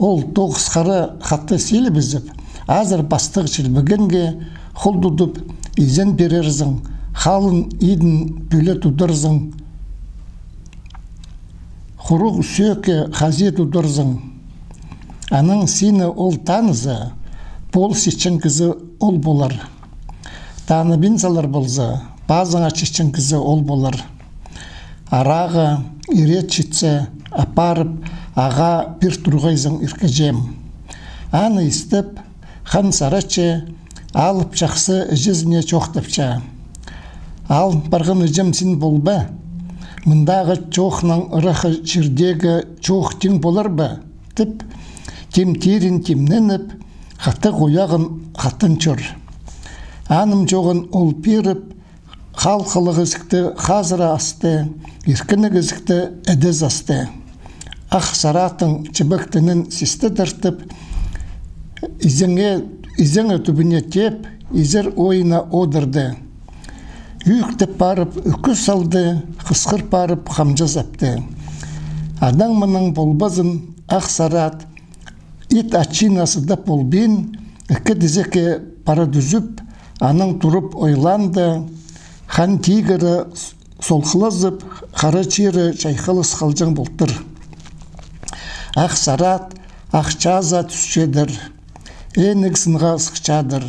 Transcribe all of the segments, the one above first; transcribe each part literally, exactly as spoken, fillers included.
ол тоғыс хара хатты силібізіп, азыр пастығ чилбігенге хол тудып, изен пирерзің, халын идін пӱле тударзың, хуруғ сӧӧкке хазии тударзың. Анаң сині ол таныза, пол ситчең кізі ол полар. Таныбин салар полза, пазыңа читчең кізі ол полар. Арааға ирет читсе, апарып, ағаа пир турғайзың, иркеҷем. Аны истіп, Хан Сарачы алып чахсы іҷезіне чоохтапча. Алып парған іҷем син полба. Мындағы чоохнаң ыраххы чирдегі чоох тиң полар ба? Тіп, тим тирін тимненіп, хатығ ойағын хаттанчар. Аным чоғын ол пиріп, халхылығ ізікті хазыра асты, иркінніг ізікті ідес асты. Ах Сарааттың чібектенін систі тартып, изеңе, изеңе тӱбіне теп, изер ойына одырды. Ӱӱктеп парып, ӱкӱс салды, хысхыр парып, хамҷа сапты. Адаң мынаң полбазын, Ах Сараат, ит ачина сыдап полбин, ікі тізекке пара тӱзіп, анаң турып ойланды. Хан тигірі с-, солхылазып, хара чирі чайхалыс халҷаң полтыр. Ах Сараат ах чаза тӱсчедір. Ээніг сынға сыхчадыр.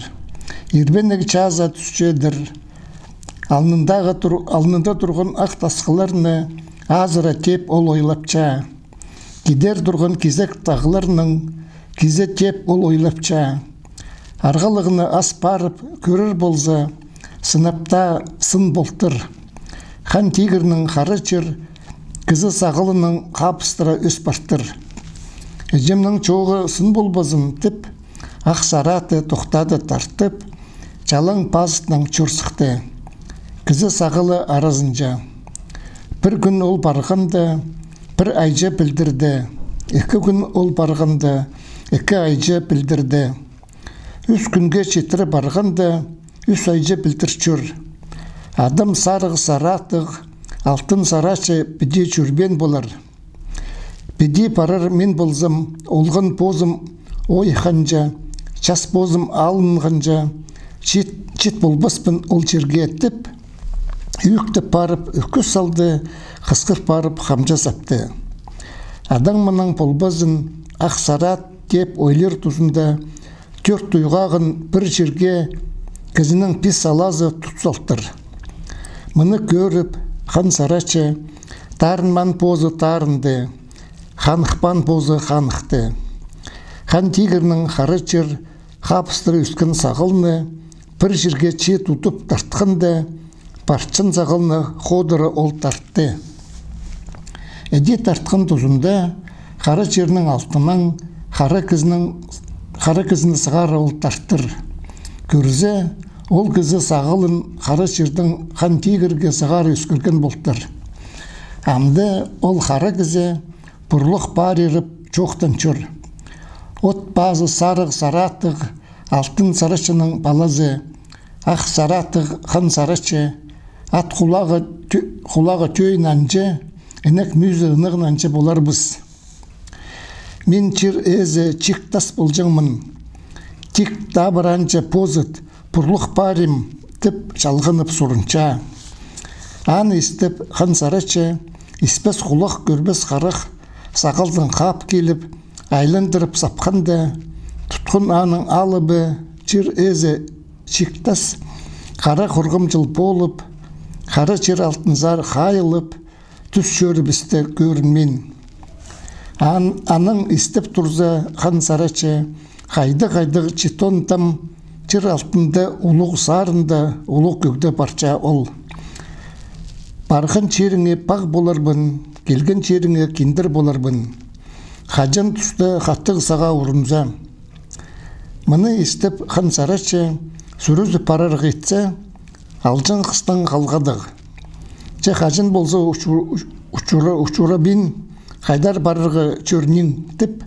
Ирбенніг чаза тӱсчедір. Алнындағы тур-, алнында турған ах тасхылларны азыра теп ол ойлапча. Кидер турған кизек тағларның кизе теп ол ойлапча. Арғалығны ас парып кӧрер полза, сынап таа сын полтыр. Хан тигірнің хара чир кізі сағалынаң хабыстыра ӧс партыр. Іҷемнің чооғы сын полбазын тіп, Ах Сараатты тохтады тартып, чалаң пазытнаң чӧр сыхты. Кізі сағалы аразынҷа. Пір кӱн ол парғанда, пір айҷа пілдірді. Ікі кӱн ол парғанда, ікі айҷа пілдірді. Ӱс кӱнге читіре парғанда, ӱс айҷа пілдір чӧр. Адам сарығ Сарааттығ, Алтын Сарачы піди чӧрбеен полар. Піди парар мин ползам, олған позым ойханҷа, час позым алынғанҷа, чит, чит полбаспын ол чирге тіп, ӱӱктеп парып, ӱкӱс салды, хысхыр парып, хамҷа сапты. Адаң мынаң полбазын, Ах Сараат теп ойлир тузында, тӧрт туйғағын пір чирге кізінің пис салазы тут салтыр. Мыны кӧріп, Хан Сарачы тарынмаан позы тарынды, ханықпаан позы ханыхты. Хан тигірнің хара чир хабыстыра ӧскен сағалны пір чирге чиит удып тартханда, парчан сағалны ходыра ол тартты. Іди тартхан тузында хара чирнің алтынаң хара кізінің, хара кізіні сығара ол тартыр. Кӧрзе, ол кізі сағалын хара чирдең хан тигірге сығара ӧскірген полтыр. Амды ол хара кізі пурлух парирып чоохтанчар. От пазы сарығ Сарааттығ, Алтын Сарачының палазы, Ах Сарааттығ Хан Сарачы, ат хулағы тӧ-, хулағы тӧӧй нанҷы, інек мӱӱзі ынағ нанҷы поларбыс. Мин чир ээзі Чик Тас полҷаңмын. Тик табыранҷа позыт, пурлух парим, тіп чалғанып сурынча. Аны истіп, Хан Сарачы испес хулах, кӧрбес харах сағалдаң хаап киліп, айландырып сапханда, тутхан аның алыбы чир ээзі Чик Тас хара хурғымҷыл полып, хара чир алтынзар хайылып, тӱс чӧрібісте кӧрінмин. Ан-, анаң истіп турза, Хан Сарачы, хайдағ-хайдағ читон там чир алтында улуғ сарында, улуғ кӧгде парча ол. Парған чиріңе пағ поларбын, килген чиріңе киндір поларбын. Хаҷан туста хатығ саға урунза. Мыны истіп, Хан Сарачы сӱрізіп парарға итсе, алҷаң хыстаң халғадығ. Че хаҷан полза учура-, учура-, учурабин, хайдар парарға чӧрнің, тіп,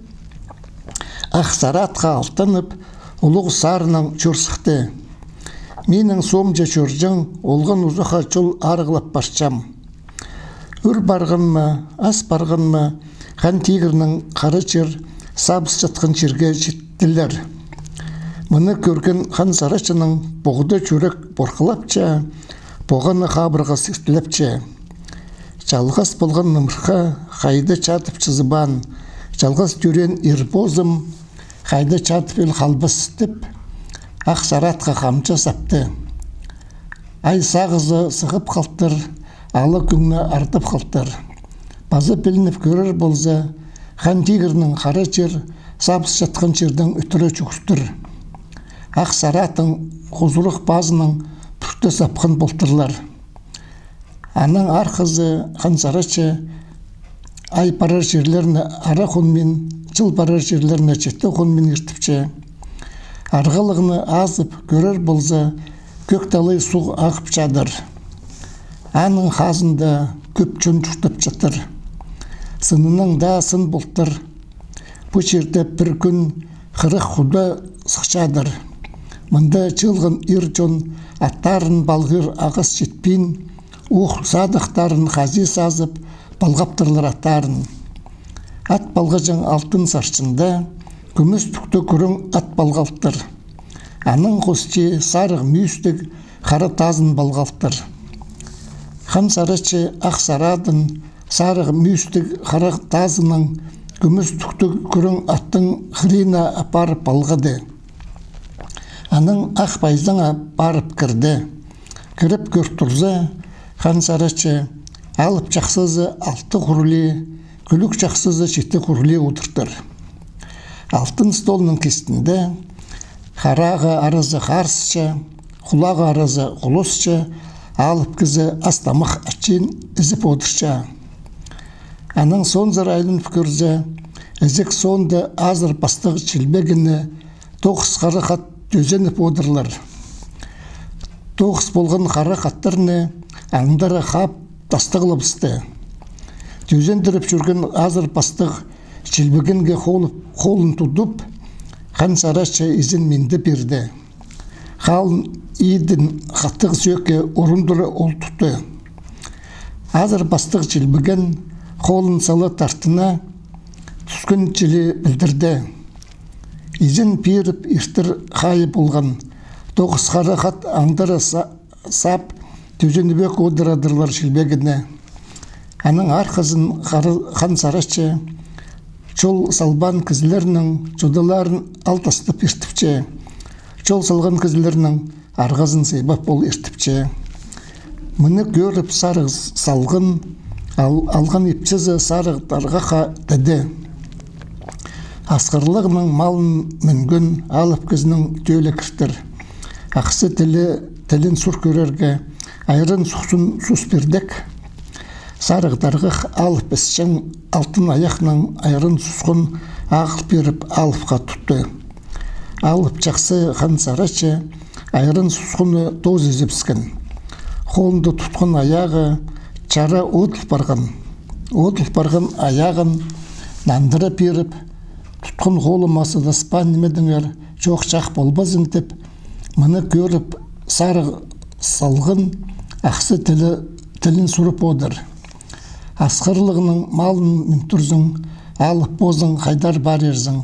Ах Сараатха алтанып, улуғ сарынаң чӧр сыхты. Минің соомҷа чӧрҷең, олған узаха чол арығлап парчам. Ӱр парған ма, ас парған ма, Хан тигірнің хара чир сабыс чатхан чирге читтілер. Мыны кӧрген Хан Сарачының поғда чӱрек порхылапча, поғаны хабырғас иртілепче. Чалғас полған нымырха хайда чатып чызыбаан, чалғас тӧреен ир позым хайда чатып ӧл халбас тіп, Ах Саратха хамҷа сапты. Ай сағызы сығып халтыр, ала кӧңні артып халтыр. Паза пілініп кӧрер полза, Хан Тигірнің хара чир сабыс чатхан чирдең ӱтіре чӱгӱртір. Ах Сараттың хузурух пазынаң пӱрте сапхан полтырлар. Аның арғазы Хан Сарачы ай парар чирлерні ара хонмин, чыл парар чирлерні читі хонмин иртіпче. Арғалығны азып кӧрер полза, кӧк талай суғ ағып чадыр. Аның хазында кӧп чон чуртап чатыр. Сыннаң даа сын полтыр. Пу чирде пір кӱн хырых худа сыхчадыр. Мында чыылған ир чон аттарын палғир ағас читпин, ух садыхтарын хази сазып, палғаптырлар аттарын. Ат палғаҷаң Алтын Сарчында кӱмӱс тӱкті кӱрең ат палғалтыр. Аның хости сарығ мӱӱстіг хара тазын палғалтыр. Хан Сарачы Ах Сарадың сарығ мӱӱстіг хара тазынаң кӱмӱс тӱктіг кӱрең аттың хырина апарып палғады. Анаң ах пайзаңа парып кірді. Кіріп кӧр турза, Хан Сарачы алып чахсызы алты хурлии, кӱлӱк чахсызы читі хурлии одыртыр. Алтын столның кистінде хараға аразы харысча, хулаға аразы хулусча, алып кізі ас-тамах ачын ізіп одырча. Анаң соонзар айланып кӧрзе, ізік соонда азыр пастығ чилбегені тоғыс хара хат тӧзеніп одырлар. Тоғыс полған хара хаттарны аңдара хаап тастағлабысты. Тӧзендіріп чӧрген азыр пастығ чилбегенге холын тудып, Хан Сарачы изен-минді пирді. Халын идін хаттығ сӧӧкке урындыра ол тутты. Азыр пастығ чилбеген холын сала тартына, тӱскен чіли пілдірді. Изен пиріп иртір хайы полған. Тоғыс хара хат аңдара са-, сап, тӧзенібек одырадырлар чилбегені. Анаң архазын хары-, Хан Сарачы чол салбаан кізілернің чудаларын алтастап иртіпче. Чол салған кізілернің арғазын сыйбап ол иртіпче. Мыны кӧріп сарығ салған, ал-, алған ипчізі сарығ тарғаха тіді. Асхырлығның малын мӱнген алып кізінің тӧлі кіртір. Ахсы тілі, тілін сур кӧрерге, айран сухсын сус пирдек. Сарығ тарғах алып ісчең алтын аяхнаң айран сусхын ағыл пиріп алыпха тутты. Алып чахсы Хан Сарачы айран сусхыны тооза ізібіскен. Холында тутхан аяғы чара одыл парған. Одыл парған аяғын нандыра пиріп, тутхан холыма сыдаспаан нимедеңер чох-чах полбазын тіп, мыны кӧріп сарығ салған ахсы тілі, тілін сурып одыр. Асхырлығның малын мӱн турзың, алып позың хайдар парирзың?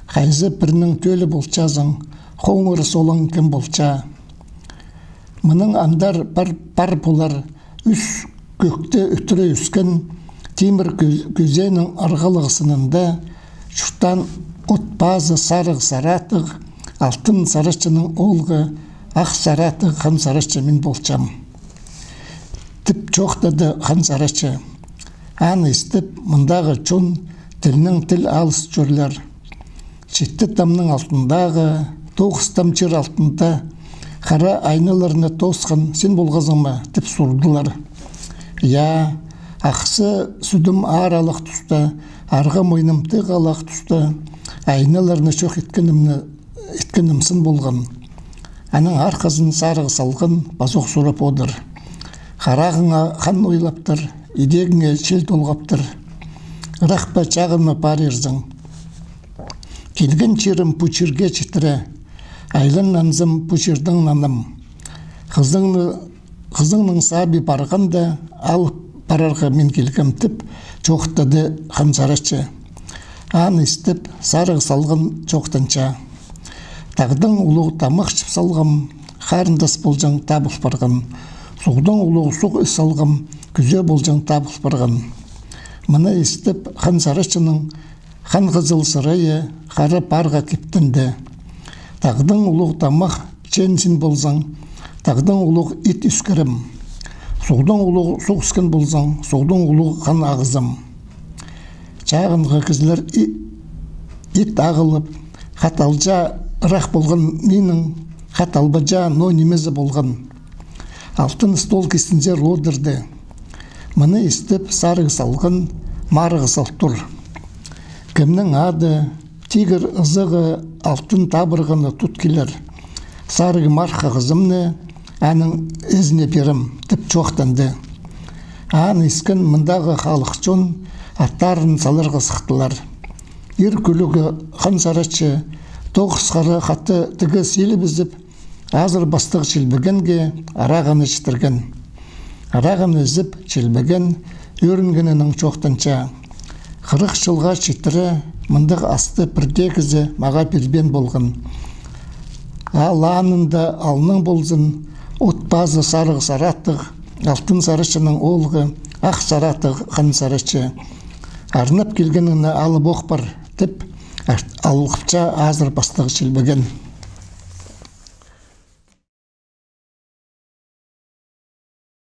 Хайзы пірнің тӧлі полчазың, хоңыр солың кем полча? Мынаң андар пар, пар полар ӱс кӧкте ӱтіре ӧскен тимір кӧ-, кӧзенің арғалығ сынында чуртаан от пазы сарығ Саратығ, Алтын Сарачының оолғы, Ах Саратығ Хан Сарачы мин полчам. Тіп чоохтады Хан Сарачы. Аны истіп, мындағы чон тілнең тіл алыс чӧрлер. Читі тамның алтындағы, тоғыс там чир алтында хара айналарны тоосхан син полғазың ма? Тіп сурдылар. Я, ахсы сӱдім аар алах туста, арғы мойным тығ алах туста айналарны чох иткенімні иткенім сын полған. Анаң архазын сарығ салған пазох сурап одыр. Харағыңа хан ойлаптыр, идегіңе чил толғаптыр. Ырах па, чағын ма парирзың? Килген чирім пу чирге читіре, айлан нанзам пу чирдең нанам. Хызыңны Хызыңның саби парғанда, алып парарға мин килгем, тіп чоохтады Хан Сарачы. Аны истіп, Сарығ салған чоохтанча: «Тағдаң улуғ тамах чіп салғам, харындас полҷаң табыл парған. Суғдаң улуғ суғ іс салғам, кӱзе полҷаң табыл парған». Мыны истіп, Хан Сарачының хан хызыл сырайы хара парға киптенді: «Тағдаң улуғ тамах чен син ползаң, тағдаң улуғ ит ӱскерем. Суғдаң улуғ суғ іскен ползаң, суғдаң улуғ хан ағызам». Чағынғы кізілер и-, ит ағылып: «Хат алҷа ырах полған минің, хат албаҷа ноо нимезі полған». Алтын стол кистінзер одырды. Мыны истіп, Сарығ салған марығ сал тур: «Кемнің ады, тигір ызығы, алтын табырғаны тут килер? Сарығ марха хызымны аның ізіне пирем», — тіп чоохтанды. Аны искен мындағы халых чон аттарын саларға сыхтылар. Ир кӱлігі Хан Сарачы тоғыс хара хатты тігі силібізіп, азыр пастығ Чилбегенге арағаны читірген. Арағаны ізіп, Чилбеген ӧрінгенінең чоохтанча: «Хырых чылға читіре мындағ асты пір дее кізі мағаа пирбеен полған. Аланында алның ползын, от пазы Сарығ Саратығ, Алтын Сарачының оолғы, Ах Саратығ Хан Сарачы. Арнап килгеніңні алып ох пар», — тіп, ар-, алғыпча азыр пастығ Чилбеген.